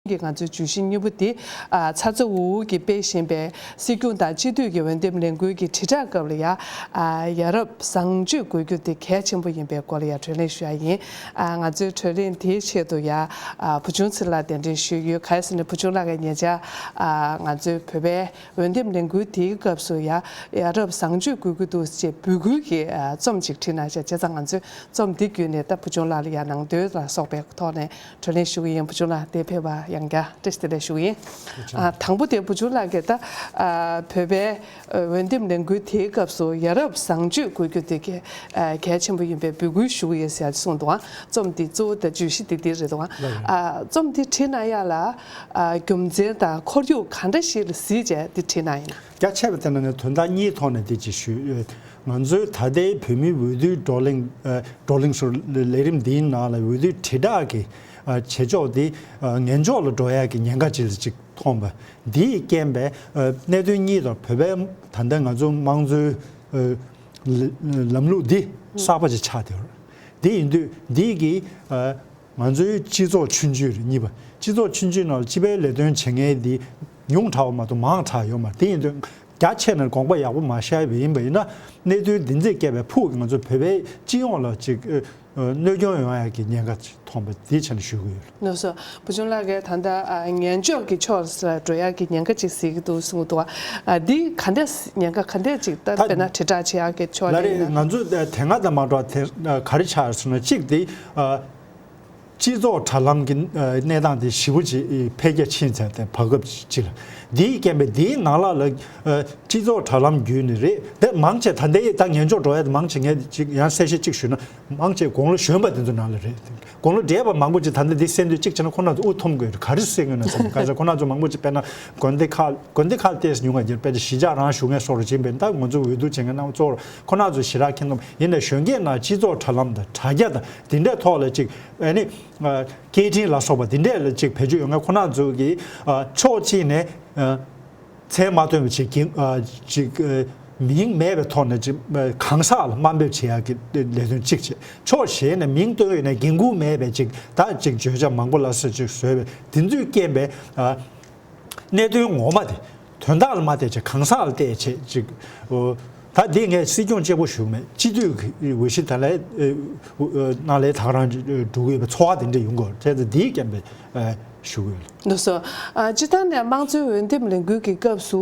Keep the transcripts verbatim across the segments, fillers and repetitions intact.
གི་ང་ཚོའི་བརྗོད་གཞི་གཉིས་པོ་དེ་ཨ་ཚ་ཚ་འུར་འུར་གྱིས་སྤེལ་བཞིན་པའི་སྲིད་སྐྱོང་དང་སྤྱི་འཐུས་ཀྱི་འོས་འདེམས་ལས་འགུལ་གྱི་དྲིལ་བསྒྲགས་སྐབས་ལ་ཡ་ཨ་ཡ་རབས་བཟང་སྤྱོད་དགོས་རྒྱུ་དེ་གལ་ཆེན་པོ་ཡིན་པའི་སྐོར་ལ་ཡ་གྲོས་གླེང་ཞུ་ཡ་ཡིན། ཨ་ང་ཚོའི་གྲོས་གླེང་དེའི་ཆེད་དུ་ཡ་ཨ་བུ་ཆུང་ཚེ་ལགས་གདན་འདྲེན་ཞུས་ཡོད། ག་རེ་ཟེར་ན་བུ་ཆུང་ལགས་ཀྱིས་ཉེ་ཆར་ཨ་ང་ཚོའི་བོད་པའི་འོས་འདེམས་ལས་འགུལ་དེའི་སྐབས་སུ་ཡ་ཡ་རབས་བཟང་སྤྱོད་དགོས་ཀྱི་འདུག་ཅེས་འབོད་སྐུལ་གྱི་ཨ་རྩོམ་ཅིག་བྲིས་གནང་ཤག་བྱས་ཙང་ང་ཚོས་རྩོམ་འདི་བརྒྱུད་ནས་ད་བུ་ཆུང་ལགས་ལ་ཡ་ནང་དོན་ལ་སོགས་པའི་ཐོག་ནས་གྲོས་གླེང་ཞུ་གི་ཡིན། བུ་ཆུང་ལགས་འདིར་ཕེབས་པར་ཡང་བསྐྱར་བཀྲ་ཤིས་བདེ་ལེགས་ཞུ་གི་ཡིན། ཨ་དང་པོ་དེ་བུ་ཆུང་ལགས་ཀྱིས་ད་ཨ་བོད་པའི་ཨ་འོས་འདེམས་ལས་འགུལ་དེའི་སྐབས་སུ་ཡ་རབས་བཟང་སྤྱོད་དགོས་རྒྱུ་དེ་གལ་ཨ་གལ་ཆེན་པོ་ཡིན་པའི་འབོད་སྐུལ་ཞུ་གི་ཡོད་ཟེར་གསུངས་འདུག་ཨ་རྩོམ་འདི་གཙོ་བོ་དང་བརྗོད་གཞི་འདི་འདི་རེད་འདུག་ཨ་ཨ་རྩོམ་འདི་བྲིས་གནང་ཡ་ལ་ཨ་རྒྱུ་མཚན་དང་ཁོར་ཡུག་ག་འདྲ་ཞིག་ལ་གཟིགས་བྱས་འདི་བྲིས་གནང་ཡིན་ན། རྒྱ་ཆེ་བ་དེ་ནང་ནས་དོན་དག་གཉིས་ཐོག་ནས་འདི་ཅིག་ཞུས། ང་ཚོའི་ད་ལྟའི་བོད་མིའི་འོས་བསྡུའི་བགྲོ་གླེང་ཨ་བགྲོ་གླེང་ཟེར་ལས་རིམ་འདིའི་ནང་ལ་འོས་བསྡུའི་དྲིལ་བསྒྲགས་ཀྱི་ཨ་བྱེད་ཕྱོགས་འདི་ཨ་ངན་ཕྱོགས་ལ་འགྲོ་ཡག་གི་ཉེན་ཁ་ཅིག་ལ་ཅིག་མཐོང་བ། འདིའི་རྐྱེན་པས་ཨ་གནད་དོན་གཉིས་དང་། བོད་པའི་ད་ལྟ་ང་ཚོ་དམངས་གཙོའི་ཨ་ལ་ལམ་ལུགས་འདི་གསར་པ་ཅིག་ཆགས་བསྡད་ཡོད་རེད། འདི་ཡིན་དུས་འདི་གི་ཨ་ང་ཚོའི་སྤྱི་ཚོགས་ཆུང་ཆུང་རེད། གཉིས་པ། སྤྱི་ཚོགས་ཆུང་ཆུང་ནང་ལ་སྤྱི་པའི་ལས་དོན་བྱེད་མཁན་འདི་ཉུང་དྲགས་པ་མ་གཏོགས་མང་དྲགས་ཡོད་མ་རེད། དེ་ཡིན་དུས་རྒྱ་ཆེ་ནས་དགོངས་པ་ཡག་པོ་མ་བཞག་པ་ཡིན་པ་ཡིན་ན། གནད་དོན་འདི་ཚོའི་སྐད་པའི་ཕུགས་ཀྱི་ང་ཚོ་བོད་པའི་སྤྱི་ཡོངས་ལ་ཅིག་ཨ་གནོད་སྐྱོན་ཡོང་ཡག་གི་ཉེན་ཁ་ཅིག་མཐོང་བ་འདི་ཆ་ནས་ཞུ་གི་ཡོད། ལགས་སོ། བུ་ཆུང་ལགས་ཀྱིས་ད་ལྟ་ཨ་ངན་ཕྱོགས་ཀྱི་ཕྱོགས་ལ་འགྲོ་ཡག་གི་ཉེན་ཁ་ཅིག་གཟིགས་ཀྱི་འདུག་གསུངས་འདུག་ཨ་འདི་ག་འདྲ་ཉེན་ཁ་ག་འདྲ་ཅིག་ད་ད་དཔེར་ན་དྲིལ་བསྒྲགས་བྱེད་ཡག་གི་ཕྱོགས་ལ་ལ་རེད། ཡིན་ན། ང་ཚོ་དེ་སྔ་དང་མ་འདྲ་བ་དེ་ག་རེ་ཆགས་ཟེར་ན། གཅིག་དེ་ཨ་སྤྱི་ཚོགས་དྲ་ལམ་གྱི་ཨ་གནས་སྟངས་དེ་ཞེ་པོ་ཅིག་འཕེལ་རྒྱས་ཕྱིན་ཚར་ཏེ། བར་སྐབས་ཅིག་ལ་འདིའི་རྐྱེན་པས་འདིའི་ནང་ལ་ལ་ཨ་སྤྱི་ཚོགས་དྲ་ལམ་བརྒྱུད་ནས་རེད། དེ་མང་ཆེ་ད་ལྟའི་ད་ངན་ཕྱོགས་འགྲོ་ཡ་དེ་མང་ཆེ་ངས་ཅིག་ཡང་གསལ་བཤད་ཅིག་ཞུས་ན། མང་ཆེ་དགུང་ལོ་གཞོན་པ་དེ་ཚོ་ནང་ལ་རེད། དགུང་ལོ་བགྲེས་པ་མང་པོ་ཅིག་ད་ལྟ་འདི་གསན་དུས་གཅིག་བྱས་ན་ཁོ་རང་ཚོ་དབུ་འཐོམ་དགོས་རེད། ག་རེ་གསན་དགོས་ན་བསམ། ག་ཚོད་ཁོ་རང་ཚོ་མང་པོ་ཅིག་དཔེར་ན་དགོན་སྡེ་ཁག་དགོན་སྡེ་ཁག་ཏོག་ཙམ་ཉུང་བ་ཡོད་རེད། དཔེར་ན་གཞིས་ཆགས་རང་བཞུགས་མཁན་སོགས་རེད། བྱས་པས་ད་ང་ཚོ་འོས་བསྡུ་བྱེད་མཁན་རྣམས་གཙོ་བོ་ཁོ་རང་ཚོ་ཞེ་དྲག་མཁྱེན་སྟོབས་ཡིན་ན། གཞོན་སྐྱེས་ནང་སྤྱི་ཚོགས་དྲ་ལམ་དང་དྲ་རྒྱ་དང་དེ་འདྲའི་ཐོག་ལ་ཅིག་ཨ་ནི་ཨ་སྐད་འཕྲིན་ལ་སོགས་པ་དེ་འདྲས་ལ་ཅིག་བེད་སྤྱོད་ཡོད་མཁན་ཁོ་རང་ཚོ་གིས་ཨ་ཕྱོགས་གཅིག་ནས་ཨ་མཚན་མ་ཐོན་པ་ཅིག་གི་ཨ་ཅིག་ཨ་མིང་མེད་པའི་ཐོག་ནས་ཅིག་ཨ་གང་ཟག་ལ་དམའ་འབེབས་བྱེད་ཡག་གི་ལས་དོན་གཅིག་བྱས། ཕྱོགས་གཞན་ནས་མིང་བཏོན་ཡོད་ནའི་འགན་ཁུར་མེད་པའི་ཅིག་ད་ཅིག་བརྗོད་བྱ་མང་པོ་ལ་སོགས་ཅིག་བཟོས་པས། དེ་ཚོའི་རྐྱེན་པས་ཨ་གནད་དོན་ངོ་མ་དེ་དོན་དག་ལ་མ་བལྟས་བྱས་གང་ཟག་ལ་བལྟས་བྱས་ཅིག་ཨོ། ད་འདི་ངས་སྲིད་སྐྱོང་གཅིག་པོ་ཞུ་གི་མེད། སྤྱི་འཐུས་ཀྱི་འོས་གཞི་དེ་ལ་ཨེ་ཨེ་ནང་ལ་ད་ག་རང་འགྲོ་གི་ཡོད་པའི་ཚོར་བ་དེ་འདྲ་ཡོང་གི་ཡོད་རེད། དེ་འདིའི་རྐྱེན་པས་ཨེ་ཞུ་གི་ཡོད། ལགས་སོ། ཨ་སྤྱིར་བཏང་ནས་དམངས་གཙོའི་འོས་འདེམས་ལས་འགུལ་གྱི་སྐབས་སུ་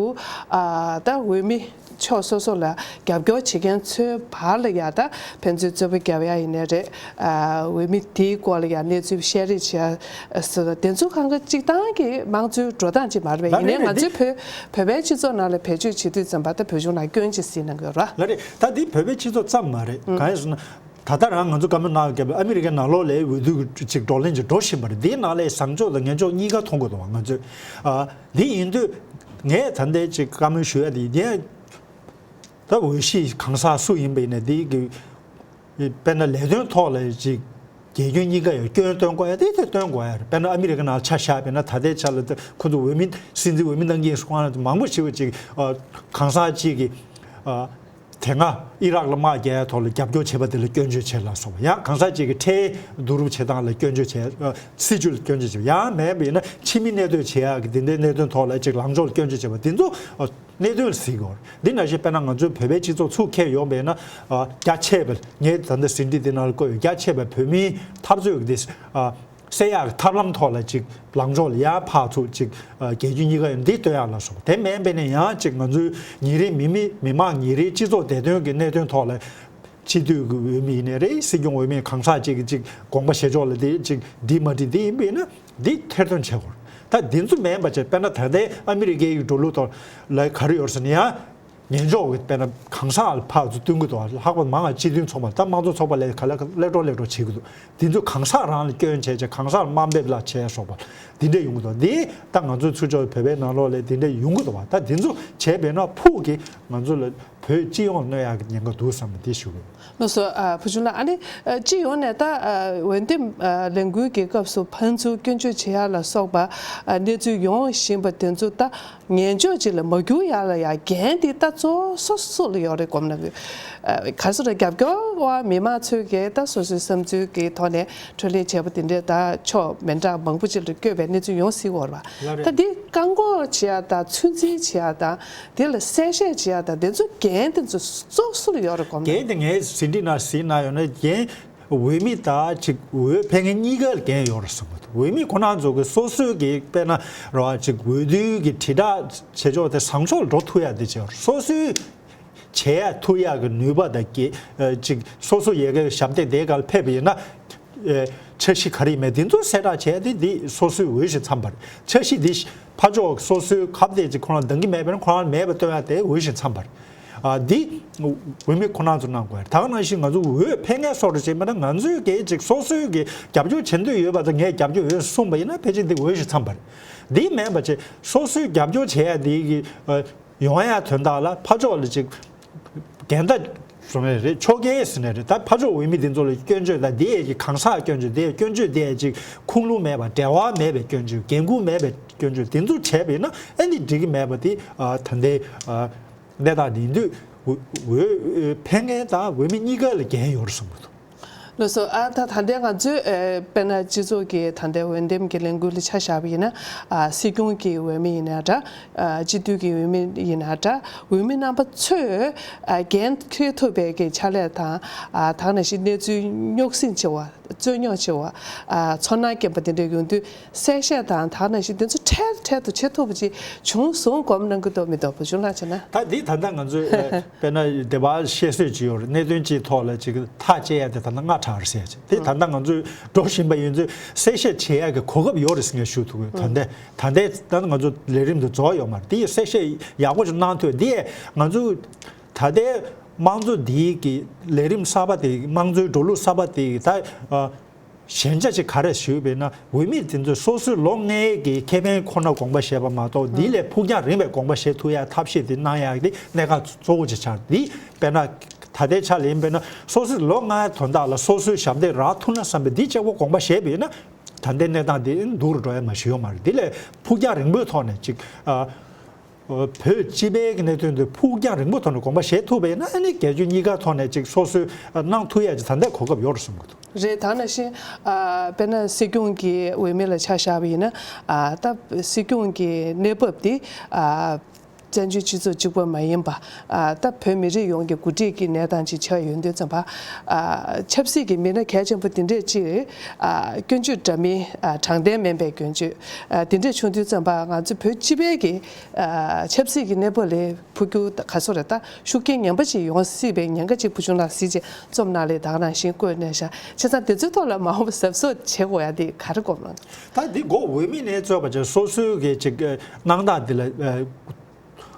ཨ་ད་འོས་མི་ཕྱོགས་སོ་སོ་ལ་རྒྱབ་སྐྱོར་བྱེད་མཁན་ཚོའི་བར་ལ་ཡ་ད་ཕན་ཚུན་རྩོད་པ་རྒྱག་ཡ་ཡིན་ནའི་རེད། ཨ་འོས་མི་དེའི་སྐོར་ལ་ཡ་གནས་ཚུལ་བཤད་རེས་བྱེད་ཡ་སོགས་དེ་ཚོ་གང་ག་སྤྱིར་བཏང་གི་དམངས་གཙོའི་འགྲོ་སྟངས་ཅིག་མ་རེད་པས། ལགས་ཡིན་ནའི་རེད། ང་ཚོའི་བོད་བོད་པའི་སྤྱི་ཚོགས་ནང་ལ་བེད་སྤྱོད་བྱེད་དུས་ཙམ་པ་ད་བོད་གཞུང་ལ་སྐྱོན་ཅིག་གཟིགས་གནང་གི་ཡོད་རེད། ལགས་རེད། ད་འདི་བོད་པའི་སྤྱི་ཚོགས་ཙམ་མ་རེད། གང་ཡིན་ཟེར་ན། ད་ལྟ་རང་ང་ཚོ་བཀའ་མོལ་གནང་སྐབས་ཨ་མི་རི་ཀའི་ནང་ལོགས་ལ་འོས་བསྡུ་ཅིག་བགྲོ་གླེང་ཅིག་འགྲོ་བཞིན་པ་རེད། འདིའི་ནང་ལ་བཟང་ཕྱོགས་དང་ངན་ཕྱོགས་གཉིས་ཀ་མཐོང་དགོས་འདུག་བ། ང་ཚོས་ཨ་འདི་ཡིན་དུས་ངས་ད་ལྟའི་ཅིག་བཀའ་མོལ་ཞུ་ཡ་དེ་ཡིན། ད་འོས་གཞི་གང་ཟག་སུ་ཡིན་པ་ཡིན་ནའི་འདི་གི་དཔེར་ན་ལས་དོན་ཐོག་ལ་ཅིག་དགེ་སྐྱོན་གཉིས་ཀ་ཡོད། སྐྱོན་སྟོན་དགོས་ཡ་དེ་དེ་སྟོན་དགོས་ཡ་རེད། དཔེར་ན་ཨ་མི་རི་ཀ་ནང་ཆ་བཞག་པ་ཡིན་ན། ད་ལྟའི་ཆ་ལ་ད་ཁོ་ཚོ་འོས་མི་སྲིད་འཛིན་འོས་མི་གནང་གི་ཡིན་སོང་ན་མང་པོ་ཞིག་ཅིག་ཨ་གང་ཟག་ཅིག་གིས་ཨ་དེ་སྔ་ཨི་རག་ལ་དམག་རྒྱག་ཡ་ཐོག་ལ་རྒྱབ་སྐྱོར་བྱས་པ་དེ་ལ་སྐྱོན་བརྗོད་བྱས་ལ་སོགས་པ། ཡང་གང་ཟག་ཅིག་གིས་ཁྲལ་བསྡུ་རུབ་བྱེད་སྟངས་ལ་སྐྱོན་བརྗོད་བྱས། ཨ་སྲིད་ཇུས་ལ་སྐྱོན་བརྗོད་བྱས། ཡང་མེད་པ་ཡིན་ན་ཕྱི་མི་གནས་སྡོད་བྱེད་ཡ་གི་དེ་འདྲའི་གནད་དོན་ཐོག་ལ་ཅིག་ལངས་ཕྱོགས་ལ་སྐྱོན་བརྗོད་བྱས་པ་དེ་ཚོ་ཨ་གནད་དོན་ལ་གཟིགས་དགོས། འདི་ནང་བཞིན་དཔེར་ན་ང་ཚོའི་བོད་པའི་སྤྱི་ཚོགས་ཚུར་འཁྱེར་ཡོང་བས་ན། ཨ་རྒྱ་ཆེ་བའི་ངས་ད་ལྟ་ཟིན་བྲིས་འདི་ནང་ལ་བཀོད་ཡོད། རྒྱ་ཆེ་བའི་བོད་མིའི་འཐབ་རྩོད་ཀྱི་འདི་ཨ་སེལ་ཡག་གི་ཐབས་ལམ་ཐོག་ལ་ཅིག་ལངས་ཕྱོགས་ལ་ཡར་ཕར་ཚུར་ཅིག་ཨ་རྒྱལ་རྒྱུད་གཉིས་ཀ་ཡོད་འདི་སྟོན་ཡག་ལ་སོགས། དེ་མིན་པས་ན་ཡང་ཅིག་ང་ཚོའི་ཉིན་རེའི་མི་མི་མི་དམངས་ཉིན་རེའི་སྤྱི་ཚོགས་བདེ་དོན་གྱི་གནད་དོན་ཐོག་ལ་སྤྱི་འཐུས་ཀྱི་འོས་མི་ཡིན་ནའི་རེད། སྲིད་སྐྱོང་འོས་མི་གང་ཟག་ཅིག་གིས་ཅིག་དགོངས་པ་བཞེས་ཕྱོགས་ལ་འདི་ཅིག་འགྲིག་མ་འགྲིག་འདི་ཡིན་པས་ན། འདི་ཐེར་འདོན་བྱེད་དགོས། ད་འདི་ཚོ་མིན་པ་བྱས། དཔེར་ན་ད་ལྟའི་ཨ་མི་རི་ཀའི་འགྲོ་ལུགས་ཐོག་ལ་ག་རེ་ཡོད་ཟེར་ན། ཡང་ངན་ཕྱོགས་ཀྱི་དཔེར་ན་གང་ཟག་ལ་ཕར་ཚུར་བསྟུན་གྱི་འདུག། ལྷག་པར་དུ་མང་བ་སྤྱི་མཐུན་ཚོགས་པ་ད་དམངས་གཙོ་ཚོགས་པ་ལས་ག་ལེ་ག་ལེ་གྲོགས་ལེ་གྲོགས་བྱེད་ཀྱི་འདུག། འདི་ཚོ་གང་ཟག་རང་ལ་སྐྱོན་བྱས་བྱས་གང་ཟག་ལ་དམའ་འབེབས་ལ་བྱས་སོགས་པ་འདི་འདྲ་ཡོང་གི་འདུག། འདི་ད་ང་ཚོའི་ཚུར་ཕྱོགས་བོད་པའི་ནང་ལོགས་ལ་འདི་འདྲ་ཡོང་གི་འདུག་བ། ད་འདི་ཚོ་བྱས་པས་ན་ཕུགས་ཀྱི་ང་ཚོ་ལ། བོད་སྤྱི་ཡོངས་གནོད་ཡག་གི་ཉེན་ཁ་འདུག་བསམ་པ་དེ་ཞུ་གི་ཡོད། ལགས་སོ། ཨ། བུ་ཆུང་ལགས། ཨ་ནི་ཨ་སྤྱི་ཡོངས་ནས་ད་ཨ་འོས་འདེམས་ཨ་ལས་འགུལ་གྱི་སྐབས་སུ་ཕན་ཚུན་སྐྱོན་བརྗོད་བྱེད་ཡག་ལ་སོགས་པ་ཨ་གནས་ཚུལ་ཡོང་བཞིན་པ་དེ་ཚོ་ད་ངན་ཕྱོགས་ཅིག་ལ་མ་གྱུར་ཡག་ལ་ཡང་འགན་དེ་ད་གཙོ་བོ་སོ་སོ་ལ་ཡོད་རེད་དགོངས་ན། ཨ་ག་རེ་ཟེར་རྒྱབ་སྐྱོར་བ་མི་མང་ཚོས་ཀྱིས་ད་སོ་སོའི་བསམ་ཚུལ་གྱི་ཐོག་ནས་འཕྲོ་ལེན་བྱས་པ་དེ་འདྲས་ད་ཕྱོགས་མི་འདྲ་མང་པོ་ཅིག་ལ་བསྐྱོད་པའི་གནས་ཚུལ་ཡོང་སྲིད་ཡོད་རེད་པ། ལགས་རེད། ད་འདི་བཀག་འགོག་བྱེད་ཡག་དང་ཚོད་འཛིན་བྱེད་ཡག་དང་དེ་ལ་གསལ་བཤད་བྱེད་ཡག་དང་དེ་ཚོ་འགན་དེ་ཚོ་གཙོ་བོ་སུ་ལ་ཡོད་རེད་དགོངས་ན། འགན་དེ་ངས་ཟིན་བྲིས་ནང་ཟིན་གནང་ཡོད་ན། འགན་འོས་མི་དང་ཅིག་འོས་འཕེན་མཁན་གཉིས་ཀ་ལ་འགན་ཡོད་རེད་བསམ་གི་འདུག་འོས་མི་ཁོ་རང་ཚོ་གི་སོ་སོའི་གི་དཔེར་ན་རེད་པ། ཅིག་འོས་བསྡུའི་གི་དྲིལ་བསྒྲགས་བྱེད་ཕྱོགས་དེ་བཟང་ཕྱོགས་ལ་འགྲོ་ཐུབ་ཡག་དེ་བྱེད་ཡོད་རེད། སོ་སོའི་བྱེད་ཡག་ཐུབ་ཡག་གི་ནུས་པ་དང་གི་ཨ་ཅིག་སོ་སོ་ཡ་གིའི་ཞབས་སྟེགས་དེའི་སྒང་ལ་ཕེབས་པ་ཡིན་ན། ཨེ་འཆར་གཞི་ག་རེ་ཡིན་མིན་དེ་ཚོ་གསལ་བསྒྲགས་བྱས་ཏེ་འདི་སོ་སོའི་འོས་ཤིག་འཚམས་པ་རེད། འཆར་གཞི་འདི་ཕར་ཕྱོགས་སོ་སོའི་ཁ་གཏད་ཅིག་ཁོ་རང་འདང་གི་མེད་པ་ན་ཁོ་རང་མེད་པ་སྟོན་ཡག་དེ་འོས་ཤིག་འཚམས་པ་རེད། ཨ་འདི་འོས་མི་ཁོ་རང་ཚོ་གནང་དགོས་རེད། ད་ག་ནང་བཞིན་ང་ཚོ་འོས་འཕེན་མཁན་སོགས་རེད་བྱས་པ་ན་ང་ཚོའི་གི་ཅིག་སོ་སོའི་གི་རྒྱབ་སྐྱོར་བྱེད་འདོད་ཡོད་པ་དང་ངས་རྒྱབ་སྐྱོར་ཡོད་གསུངས་པ་ཡིན་ན་ཕལ་ཆེར་འདི་འོས་ཤིག་འཚམས་པ་རེད། འདི་མིན་པ་བྱས་སོ་སོའི་རྒྱབ་སྐྱོར་བྱེད་ཡག་འདི་གི་ཨ་ཡོང་ཡག་དོན་དག་ལ་ཕར་ཕྱོགས་ལ་ཅིག་འགལ་ཟླ་བཟོ་ནི་རེད། ཕྱོགས་འགལ་ཟེར་ནི་རེད། ད་ཕར་ཕྱོགས་འོས་མི་དེ་ཚོ་ལ་སྐྱོན་བརྗོད་དང་དེ་ཡས་ཀྱི་གང་ཟག་སྐྱོན་བརྗོད་དེ་ཡས་སྐྱོན་བརྗོད་དེ་ཡས་ཅིག་ཁུངས་ལུང་མེད་པ། འབྲེལ་བ་མེད་པའི་སྐྱོན་བརྗོད། འགན་ཁུར་མེད་པའི་སྐྱོན་བརྗོད་དེ་ཚོ་བྱས་པ་ཡིན་ན་ཨ་ནི་འགྲིག་གི་མེད་པ་དེ་ཨ་ད་ལྟའི་ཨ་གནས་སྟངས་དེ་ཡིན་དུས་འོས་འཕེན་མཁན་དང་འོས་མི་གཉིས་ཀ་ལ་འགན་ཡོད་རེད་བསམ་གྱི་འདུག་ལགས་སོ། ཨ་ད་ད་ལྟའི་ང་ཚོས་ཨ་དཔེར་ན་སྤྱི་ཚོགས་ཀྱི་ད་ལྟའི་འོས་འདེམས་ཀྱི་ལས་འགུལ་ལ་ཆ་བཞག་པ་ཡིན་ན། ཨ་སྲིད་སྐྱོང་གི་འོས་མི་ཡིན་ན་འདྲ། ཨ་སྤྱི་འཐུས་ཀྱི་འོས་མི་ཡིན་ན་འདྲ། འོས་མི་རྣམ་པ་ཚོས་ཨ་འགན་འཁྱེར་ཐུབ་པའི་གི་ཕྱག་ལས་དང་། ཨ་ད་ག་ནང་བཞིན་གནས་ཚུལ་རྙོག་ཟིང་ཆེ་བ། རྩོད་རྙོག་ཆེ་བ། ཨ་ཚོར་སྣང་སྐྱེན་པ་དེ་འདྲ་ཡོང་དུས་གསལ་བཤད་དང་ད་ག་ནང་བཞིན་དེ་ཚོ་འཕྲལ་འཕྲལ་དུ་བྱེད་ཐུབ་པ་ཅིག་བྱུང་སོང་དགོངས་གནང་གི་འདུག་མི་འདུག་བུ་ཆུང་ལགས་བྱས་ན། ད་འདི་ད་ལྟ་ང་ཚོས་ཨ་དཔེར་ན་སྡེ་པ་བཤད་སྲོལ་ཅིག་ཡོད་རེད། གནད་དོན་གཅིག་ཐོག་ལ་ཅིག་ཐག་བཅད་ཡ་དེ་ད་ལྟ་སྔ་དྲགས་རེད་ཟེར་ཡ་ཅིག་དེ་ད་ལྟ་ང་ཚོས་འགྲོ་བཞིན་པ་ཡིན་ཚོད་གསལ་བཤད་བྱེད་ཡ་གི་གོ་སྐབས་ཡོད་རེད་ཟེར་ངས་ཞུ་ཐུབ་ཀྱི་ཡོད། ད་ལྟའི་ད་ལྟའི་ད་ལྟ་ང་ཚོ་ལས་རིམ་དེ་རྫོགས་ཡོད་མ་རེད། དེ་ཡི་གསལ་བཤད་ཡག་པོ་ཅིག་གནང་ཐུབ་ཡ་དེ་ཡས་ང་ཚོ་ད་ལྟའི་དམངས་གཙོ་འདིའི་གི་ལས་རིམ་གསར་པ་དེ། དམངས་གཙོའི་འགྲོ་ལུགས་གསར་པ་དེ་ད་ཨ་ཞན་ཆ་ཅིག་ག་རེ་ཞུས་པས་ན། འོས་མི་དེ་ཚོས་སོ་སོའི་ལོ་ལྔའི་གི་ཁེ་ཕན་ཁོ་ན་དགོངས་པ་བཞེས་པ་མ་གཏོགས་འདི་ལས་ཕུགས་རྒྱང་རིང་བའི་དགོངས་པ་བཞེས་ཐུབ་ཡ་ཐབས་ཤེས་དེ་གནང་ཡ་དེ་གནད་འགག་གཙོ་བོ་ཅིག་ཆགས། འདི་དཔེར་ན་ད་ལྟའི་ཆ་ལ་ཡིན་པས་ན་སོ་སོའི་ལོ་ལྔའི་དོན་དག་ལ་སོ་སོའི་ཞབས་འདེགས་རག་ཐུབ་ན་བསམ་པའི་འདི་གཅིག་པོ་དགོངས་པ་བཞེས་པས་ན། ད་ལྟའི་གནས་སྟངས་འདི་སྡུག་རུ་འགྲོ་ཡ་མ་ཞིག་ཡོད་མ་རེད། འདི་ལས་ཕུགས་རྒྱང་རིང་པོའི་ཐོག་ནས་ཅིག་ཨ། བོད་སྤྱི་པའི་གནད་དོན་དེ་ཕུགས་རྒྱང་རིང་པོ་ཐོག་ནས་དགོངས་པ་བཞེས་ཐུབ་པ་ཡིན་ན་ཨ་ནི་རྒྱལ་སྤྱི་གཉིས་ཀ་ཐོག་ནས་ཅིག་སོ་སོས་གནང་ཐུབ་ཡ་ཅིག་ད་ལྟའི་གོ་སྐབས་ཡོད་རེད་བསམ་གྱི་འདུག་རེད། ད་ནང་བཞིན་ཨ་དཔེར་ན་སྲིད་སྐྱོང་གི་འོས་མི་ལ་ཆ་བཞག་པ་ཡིན་ན། ཨ་ད་སྲིད་སྐྱོང་གི་གནས་བབ་དེ་ཨ་བཙན་བྱོལ་སྤྱི་ཚོགས་གཅིག་པ་མ་ཡིན་པ། ཨ་ད་བོད་མི་རིགས་ཡོངས་ཀྱི་འགོ་ཁྲིད་ཀྱི་གནས་སྟངས་ཅིག་ཆགས་ཡོང་དུས་ཙམ་པ། ཨ་ཆབ་སྲིད་ཀྱི་མི་སྣ་གལ་ཆེན་པོ་དེ་འདྲས་ཅིག་ཨ་སྐྱོན་བརྗོད་འདྲ་མིན། ཨ་དྲང་བདེན་མིན་པའི་སྐྱོན་བརྗོད། ཨ་དེ་འདྲས་བྱུང་དུས་ཙམ་པ་ང་ཚོ་བོད་སྤྱི་པའི་གི་ཨ་ཆབ་སྲིད་ཀྱི་གནས་བབ་ལ་འཕོ་འགྱུར་ག་ཚོད་རེད། ད་ཤུགས་རྐྱེན་ངན་པ་ཅིག་ཡོང་སྲིད་པའི་ཉེན་ཁ་ཅིག་བུ་ཆུང་ལགས་གཟིགས་བྱས་རྩོམ་ནང་ལ་ད་ག་ནང་བཞིན་བཀོད་གནང་ཤག་བྱས་ཙང་དེ་ཚོའི་ཐོག་ལ་མ་འོངས་པ་གཟབ་གཟབ་བྱེད་དགོས་ཡ་དེ་ག་རེ་དགོངས་ལགས། ད་འདི་འགོ་འོས་མི་ནས་གཙོས་པ་བྱས་སོ་སོའི་གི་ཅིག་གནང་སྟངས་འདི་ལ་ཨ་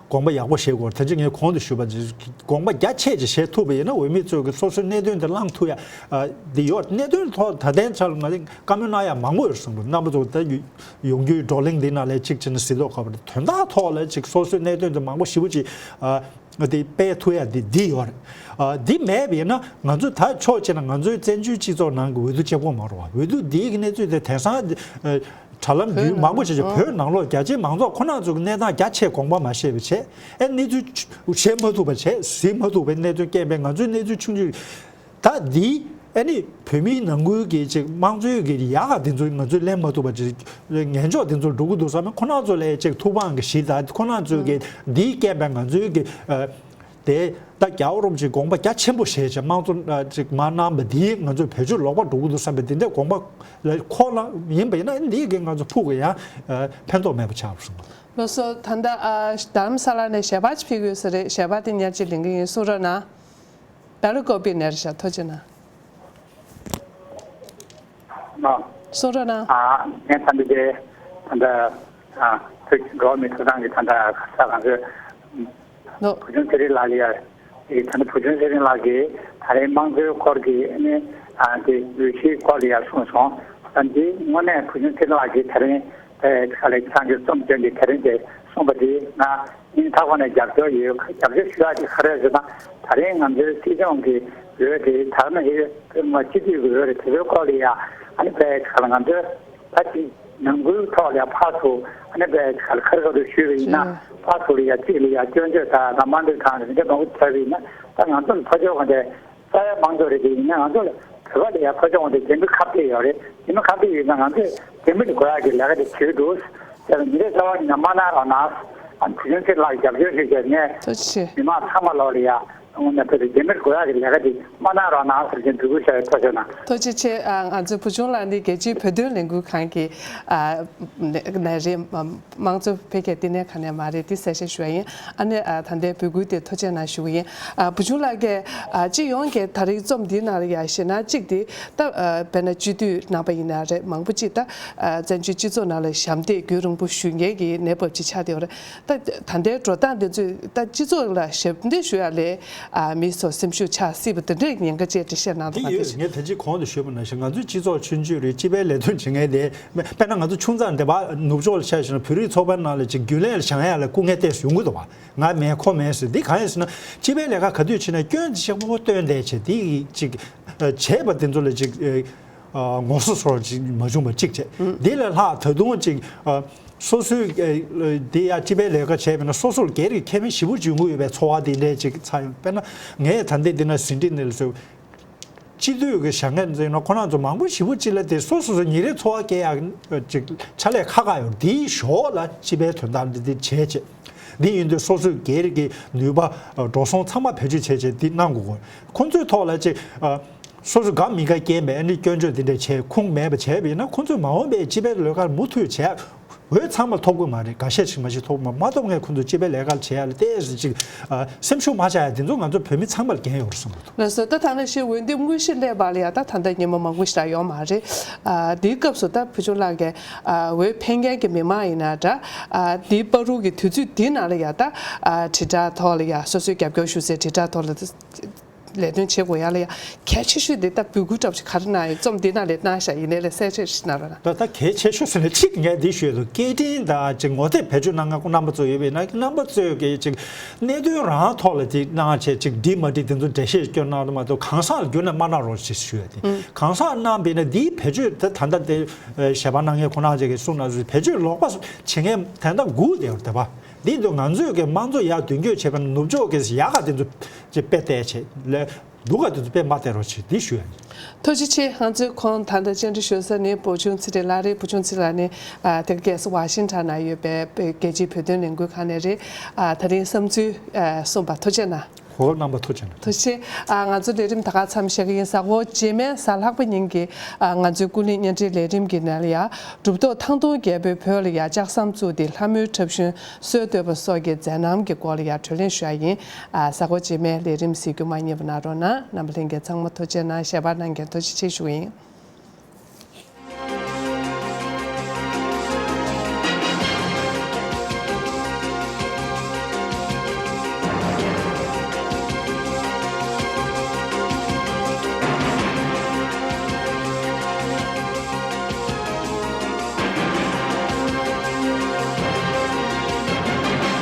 དགོངས་པ་ཡག་པོ་བཞེས་དགོས། ད་ཅི་ངས་གོང་དུ་ཞུས་པ་ཅིག་དགོངས་པ་རྒྱ་ཆེ་ཅིག་བཞེས་ཐུབ་པ་ཡིན་ན་འོས་མི་ཚོས་གི་སོ་སོའི་གནད་དོན་དེ་བླངས་ཐུབ་ཡ་ཨ་འདི་ཡོད། གནད་དོན་ཐོག་ད་ལྟའི་ཆར་ང་ཚོས་བཀའ་མོལ་གནང་ཡ་མང་པོ་ཡོད་བསམ་གི་འདུག་རྣམ་པ་ཚོ་ད་ཡོང་རྒྱུའི་བགྲོ་གླེང་འདི་ནང་ལ་ཅིག་བྱས་ན་གཟིགས་མདོག་ཁ་པོ་རེད། དོན་དག་ཐོག་ལ་ཅིག་སོ་སོའི་གནད་དོན་དེ་མང་པོ་ཞེ་པོ་ཅིག་ཨ་དེ་སྤེལ་ཐུབ་ཡ་དེ་འདི་ཡོད་རེད། ཨ་འདི་མེད་པ་ཡིན་ན་ང་ཚོས་ད་ཕྱོགས་གཅིག་ན་ང་ཚོའི་བཙན་བྱོལ་སྤྱི་ཚོགས་ནང་གི་འོས་བསྡུ་གཅིག་པོ་མ་རེད་བ། འོས་བསྡུ་འདིའི་གནས་ཚུལ་དེ་དེང་སང་ཨ་དྲ་ལམ་བརྒྱུད་མང་པོ་ཞིག་བྱས། བོད་ནང་ལོགས་རྒྱ་ཆེའི་མང་ཚོགས་ཁོ་རང་ཚོ་གི་གནས་སྟངས་རྒྱ་ཆེ་དགོངས་པ་མ་བཞེས་པ་བྱས། ཨེ་གནས་ཚུལ་བཤད་མ་ཐུབ་པ་བྱས། གཟིགས་མ་ཐུབ་པའི་གནད་དོན་རྐྱེན་པས་ང་ཚོའི་གནས་ཚུལ་ཆུང་ཆུང་ད་འདི་ཨ་ནི་བོད་མིའི་ནང་ཁུལ་གྱི་ཅིག་དམངས་གཙོའི་གི་ཡག་ག་དེ་ཚོ་ང་ཚོས་ལེན་མ་ཐུབ་པ་ཅིག་ངན་ཕྱོགས་དེ་ཚོར་འགྲོ་གི་འདུག་བསམ་ན་ཁོ་རང་ཚོ་ལ་ཅིག་ཐུགས་ཕངས་ཀྱི་གཞི་དང་ཁོ་རང་ཚོའི་གི་འདིའི་རྐྱེན་པས་ང་ཚོའི་གི་ཨ་དེ་ད་རྒྱལ་བ་རིན་པོ་ཆེས་དགོངས་པ་རྒྱ་ཆེན་པོ་བཞེས་བྱས་དམངས་གཙོ་ཨ་ཅིག་མར་གནང་བ་འདིས་ང་ཚོས་བེད་སྤྱོད་ལོག་པ་འགྲོ་གི་འདུག་བསམ་པའི་དེ་འདྲའི་དགོངས་པ་ལ་འཁོར་ལ་ཡིན་པ་ཡིན་ན་འདིས་གི་ང་ཚོ་ཕུགས་ཀྱི་ཡང་ཨ་ཕན་ཐོགས་མེད་པ་ཆགས་པ་སོང་། ལགས་སོ། ད་ལྟ་ཨ་རྡ་རམ་ས་ལ་ནས་ཞལ་པར་ཅིག་ཕུལ་གྱི་ཡོད་ས་རེད། ཞལ་པར་དེ་ཉར་ཅིག་ལེན་གྱི་ཡིན། གསུང་རོགས་གནང་། ད་ལོ་ཀོ་པི་ནེར་ཤ་ཐོ་ཅི་ན། ཨ། སོང་ར་ན། ཨ། ངས་ད་འདི་གའི་ད་ལྟ་ཨ་བོད་ཀྱི་འགྲོ་བ་མིའི་ཐོབ་ཐང་གི་ད་ལྟ་ག་ས་གང་ཚོད་ནོ། བུ་ཆུང་ཚེ་རིང་ལགས་ལ་ཡ། ཨེ་ད་ལྟ་བུ་ཆུང་ཚེ་རིང་ལགས་ཀྱིས་ད་རེས་དམངས་གཙོའི་སྐོར་གྱི་ཨ་ནི་ཨ་དེ་འོས་གཞིའི་སྐོར་ལ་ཡ་གསུངས་སོང་། ད་འདི་དངོས་གནས་བུ་ཆུང་ཚེ་རིང་ལགས་ཀྱིས་ད་རེས་ཨེ་ག་ལེ་ཚང་གི་རྩོམ་སྐྱོན་གྱི་ད་རེས་དེ་ གསུངས་པ་དེ་ང་སྙིང་ཐག་པ་ནས་རྒྱབ་སྐྱོར་ཡོད། རྒྱབ་སྐྱོར་ཞུ་ཡག་དེ་ག་རེ་རེད་ཟེར་ན། ད་རིང་ང་ཚོའི་སྲིད་སྐྱོང་གི་འོས་དེ་དར་ན་ཧེ་ཕེ་མ་སྤྱི་འཐུས་ཀྱི་འོས་རེད། དེ་ཚོའི་སྐོར་ལ་ཡ་ཨ་ནི་བས་ག་ལ་ང་ཚོའི་ད་ཅིག་ནང་ཁུལ་ཐོག་ལ་ཡ་ཕར་ཚུར་ཨ་ནི་བས་ག་ལ་ཁ་རི་ཁ་ཐུག་ཞུས་པ་ཡིན་ན། ཕར་ཚུར་ལ་ཡ་གཅིག་ལ་ཡ་སྐྱོན་བརྗོད་དང་ལམ་དམར་འདོད་དང་རེ་འདྲ་མང་པོ་ཐོས་པ་ཡིན་ན། ད་ང་ཚོ་ལ་ཕར་ཕྱོགས་ག་འདྲ། ས་ཡ་མང་ཚོགས་རེད། དེ་ཡིན་ན་ང་ཚོ་ལ་བོད་པ་ལ་ཡ་ཕ་ཆུང་བ་དེ་རྒྱ་མི་ཁ་གཏད་ཡོད་རེད། རྒྱ་མི་ཁ་གཏད་ཡོད་ན་ང་ཚོས་རྒྱ་མི་ལ་དགོས་ཡག་གི་ལས་ཀ་དེ་བྱེད་འདུག་ཟེར་ནས་མི་རེ་རྩ་བ་ཉིད་ནས་མ་གནང་རོགས་གནང་། ཨ་ནི་བུ་ཆུང་ཚེ་ལགས་རྒྱབ་སྐྱོར་ཞིག་བྱས་ནས་ཐུགས་རྗེ་ཆེ། མི་མང་ཚང་མ་ལོག་ལ་ཡ་དངོས་གནས་བོད་དུ་རྒྱ་མིར་དགོས་ཡག་གི་ལས་ཀ་དེ་མ་གནང་རོགས་གནང་ཟེར་གྱིན་འབོད་སྐུལ་ཞུ་ཡ་ཐུགས་རྗེ་གནང་། ཐུགས་རྗེ་ཆེ། ཨ་ང་ཚོའི་བུ་ཆུང་ལགས་ནི་རྒྱལ་སྤྱིའི་བོད་དོན་ལས་འགུལ་ཁང་གི་ཨ་ནས་རེད། དམངས་གཙོ་འཕེལ་རྒྱས་ལྟེ་གནས་ག་ནས་མ་རེད། འདི་གསལ་བཤད་ཞུ་བ་ཡིན། ཨ་ནི་ཨ་ད་ལྟའི་འབོད་སྐུལ་དེ་ཐུགས་རྗེ་གནང་ཞུ་གི་ཡིན། ཨ་བུ་ཆུང་ལགས་ཀྱིས་ཨ་སྤྱི་ཡོངས་ཀྱི་ད་རེས་རྩོམ་འདིའི་ནང་ལ་ཡ་བཤད་ན་གཅིག་དེ་ད་ཨ་དཔེར་ན་སྤྱི་འཐུས་རྣམ་པ་ཡིན་ན་རེད། མང་པོ་ཅིག་ད་ཨ་བཙན་བྱོལ་སྤྱི་ཚོགས་ནང་ལ་ཞབས་འདེགས་རྒྱུན་རིང་པོ་ཞུ་མཁན་གྱི་གནས་བབ་ཅིག་ཆགས་བསྡད་ཡོད་རེད། ད་ད་ལྟའི་འགྲོ་སྟངས་འདི་ཚོས་ད་སྤྱི་ཚོགས་ལ་ཞབས་འདེགས་ཞུ་ཡ་ལས་ཨ་མི་ཚོ་སེམས་ཤུགས་ཆག་སྲིད་པ་དེ་འདྲའི་ཉེན་ཁ་ཅིག་འགྲེལ་བཤད་གནང་འདུག་ག་དེ་ཡོད། དེ་ངས་ད་ཅི་གོང་དུ་ཞུས་པ་ནང་བཞིན་ང་ཚོའི་སྤྱི་ཚོགས་ཆུང་ཆུང་རེད། སྤྱི་པའི་ལས་དོན་བྱེད་མཁན་དེ། དཔེར་ན་ང་ཚོ་ཆུང་ཙག་འདི་པ་ནུབ་ཕྱོགས་ལ་ཆ་བཞག་ན་བོད་རིགས་ཚོགས་པའི་ནང་ལ་ཅིག་རྒྱུན་ལས་ལ་བཞེངས་ཡ་ལ་སྐུ་ངལ་ཏོག་ཙམ་ཡོང་གི་འདུག་བ། ང་མེད་ཁོ་མེད་ཟེར། འདི་གང་ཡིན་ཟེར་ན་སྤྱི་པའི་ལས་ཀ་ག་དུས་བྱེད་ན་སྐྱོན་ཆེན་པོ་བཏོན་བསྡད་བྱས་འདི་ཅིག་བྱས་པ་དེ་ཚོ་ལ་ཅིག་ངོ་སོ་སོར་ཅིག་མ་བྱུང་བ་གཅིག་བྱས། འདི་ལས་ལྷག་ད་དུང་ཅིག་སོ་སོའི་འདི་ཡ་སྤྱི་པའི་ལས་ཀ་བྱས་པས་ན་སོ་སོར་སྒེར་གྱི་ཁེ་ཕན་ཞེ་པོ་ཅིག་ཡོང་གི་ཡོད་པའི་ཚོར་བ་དེ་འདྲས་ཅིག་ཚ་ཡོང་། དཔེར་ན་ངས་ད་ལྟའི་འདི་ན་ཟིན་བྲིས་འདི་ལ་ཚོས། སྤྱི་འཐུས་ཀྱི་བཞེངས་མཁན་ཚོ་ཡིན་ན་ཁོ་རང་ཚོ་མང་པོ་ཞེ་པོ་ཅིག་ལ་དེ་སོ་སོ་སོ་ཉིན་རེའི་འཚོ་བ་སྐྱེལ་ཡག་ཅིག་ཕྱག་ལས་ཁག་ཁག་ཡོད། དེའི་ཞོར་ལ་སྤྱི་པའི་དོན་དག་འདི་འདི་བྱས་བྱས། འདི་ཡིན་དུས་སོ་སོའི་སྒེར་གྱི་ནུས་པ་འགྲོ་སོང་ཚང་མ་བེད་སྤྱོད་བྱས་བྱས་འདི་གནང་དགོས་གོ། ཁོ་ཚོའི་ཐོག་ལ་ཅིག་སོ་སོ་དགའ་མི་དགའ་རྐྱེན་པས་ཨ་ནི་སྐྱོན་བརྗོད་འདི་འདྲ་བྱས་ཁུངས་མེད་པ་བྱས་པ་ཡིན་ན་ཁོ་ཚོས་མ་འོངས་པའི་སྤྱི་པའི་ལས་ཀར་མུ་མཐུད་བྱས། འོས་ཚང་མ་ཐོབ་ཀྱི་མ་རེད། འགའ་ཤས་ཤིག་མ་ཤེས་ཐོབ་མ་མ་ཐོབ་མཁན་ཁོ་ཚོ་སྤྱི་པའི་ལས་ཀ་བྱེད་ཡ་ལ་ཏོག་ཙམ་ཅིག་ཨ་སེམས་ཤུགས་མ་ཆག་ཡ་དེ་ཚོ་ང་ཚོ་བོད་མི་ཚང་མ་ལ་འགན་ཡོད་རེད་བསམ་གྱི་འདུག་ལགས་སོ། ད་ཐ་ན་ཤེས་འོས་འདེམས་དངོས་གཞི་སླེབས་པ་ལ་ཡ་ད་ད་ལྟ་ཉིན་མོ་མང་པོ་ཞིག་ལ་ཡོད་མ་རེད། ཨ་དེའི་སྐབས་སུ་ད་བུ་ཆུང་ལགས་ཀྱིས་ཨ་འོས་འཕེན་མཁན་གྱི་མི་མང་ཡིན་ན་འདྲ། ཨ་དེའི་བར་དུ་གི་དུས་ཚོད་དེའི་ནང་ལ་ཡ་ད་ཨ་དྲིལ་བསྒྲགས་ཐོག་ལ་ཡ་སོ་སོའི་རྒྱབ་སྐྱོར་ཞུ་སའི་དྲིལ་བསྒྲགས་ཐོག་ལ། ལས་དོན་བྱེད་དགོས་ཡ་ལ་ཡ་གལ་ཆེ་ཤོས་དེ་ད་འབོད་སྐུལ་འདྲ་པོ་ཞིག་ག་རེ་གནང་ཡིན། རྩོམ་འདི་ནང་ལ་གནང་བཞག་ཡིན་ནའི་ལས་གསལ་བཤད་ཞིག་གནང་རོགས་གནང་། ད་ད་གལ་ཆེ་ཤོས་ཟེར་ན་གཅིག་ངས་འདི་ཞུས་འདུག་སྐད་འཕྲིན་དང་ཅིག་ངོ་དེབ་བེད་སྤྱོད་གནང་མཁན་ཁོ་རྣམ་པ་ཚོ་ཡོད་པས་ན་རྣམ་པ་ཚོས་ཀྱི་ཅིག་གནད་དོན་རང་ཐོག་ལ་ཅིག་གནང་བྱས་ཅིག་འགྲིག་མ་འགྲིག་དེ་ཚོ་འགྲེལ་བཤད་སྐྱོན་གནང་དུ་མ་གཏོགས་གང་ཟག་ལ་བརྒྱུད་ནས་མ་གནང་རོགས་ཞེས་ཞུ་ཡ་དེ། གང་ཟག་གནང་བས་ན་འདིའི་བེད་སྤྱོད་དེ་ད་ལྟ་དེ་ཞལ་པར་གནང་མཁན་ཁོ་རང་ཅིག་གིས་གསུངས་ན་བེད་སྤྱོད་ལོག་པ་བྱེད་མཁན་དེ་འདྲ་སྒུག་བསྡད་ཡོད་རེད་པ། འདི་ཚོ་ང་ཚོས་ཀྱི་དམངས་གཙོ་ཡར་མདུན་སྐྱོད་བྱེད་པ་ན་ནུབ་ཕྱོགས་ཀྱི་ཡག་ག་དེ་ཚོ་ཅིག་དཔེ་བལྟས་བྱས་ལས་སྡུག་ག་དེ་ཚོ་དཔེ་མ་བལྟས་རོགས་བྱེད་འདི་ཞུ་ཡ་ཡིན། ཐུགས་རྗེ་ཆེ། ང་ཚོས་ཁོང་ད་ལྟ་བཅར་འདྲི་ཞུ་ས་ནི་བུ་ཆུང་ཚེ་རིང་ལགས་རེད། བུ་ཆུང་ཚེ་རིང་ལགས་ནི་ཨ་དེ་ག་སྒེར་སུ་ཝ་ཤིང་ཊོན་ན་ཡོད་པའི་རྒྱལ་སྤྱིའི་བོད་དོན་ལས་འགུལ་ཁང་ནས་རེད། ཨ་ད་རིང་བསམ་ཚུལ་ཨ་གསུངས་པ་ཐུགས་རྗེ་གནང་། ཧོ་རྣམ་པ་ཐུགས་རྗེ་གནང་། ཐུགས་རྗེ་ཆེ། ཨ་ང་ཚོ་ལས་རིམ་ད་ག་མཚམས་བཞག་གི་ཡིན། གཟའ་འཁོར་རྗེས་མའི་གཟའ་ལྷག་པ་ཉིན་གྱི་ཨ་ང་ཚོའི་ཀུན་གླེང་བརྙན་འཕྲིན་ལས་རིམ་གྱི་ནང་ལ་ཡ་གྲུབ་ཐོབ་ཐང་སྟོང་རྒྱལ་པོས་བོད་ལ་ཡ་ལྕགས་ཟམ་བཙུགས་ཏེ་ལྷ་མོའི་འཁྲབ་གཞུང་སྲོལ་གཏོད་པ་སོགས་ཀྱི་མཛད་རྣམ་གྱི་སྐོར་ལ་ཡ་གྲོས་གླེང་ཞུ་ཡ་ཡིན། ཨ་གཟའ་འཁོར་རྗེས་མའི་ལས་རིམ་གཟིགས་རྒྱུ་མ་བསྙེལ་བ་གནང་རོགས་གནང་། རྣམ་པ་ལྷན་རྒྱས་ཚང་མ་ཐུགས་རྗེ་གནང་། ཞལ་པར་གནང་མཁན་ཐུགས་རྗེ་ཆེ་ཞུ་གི་ཡིན།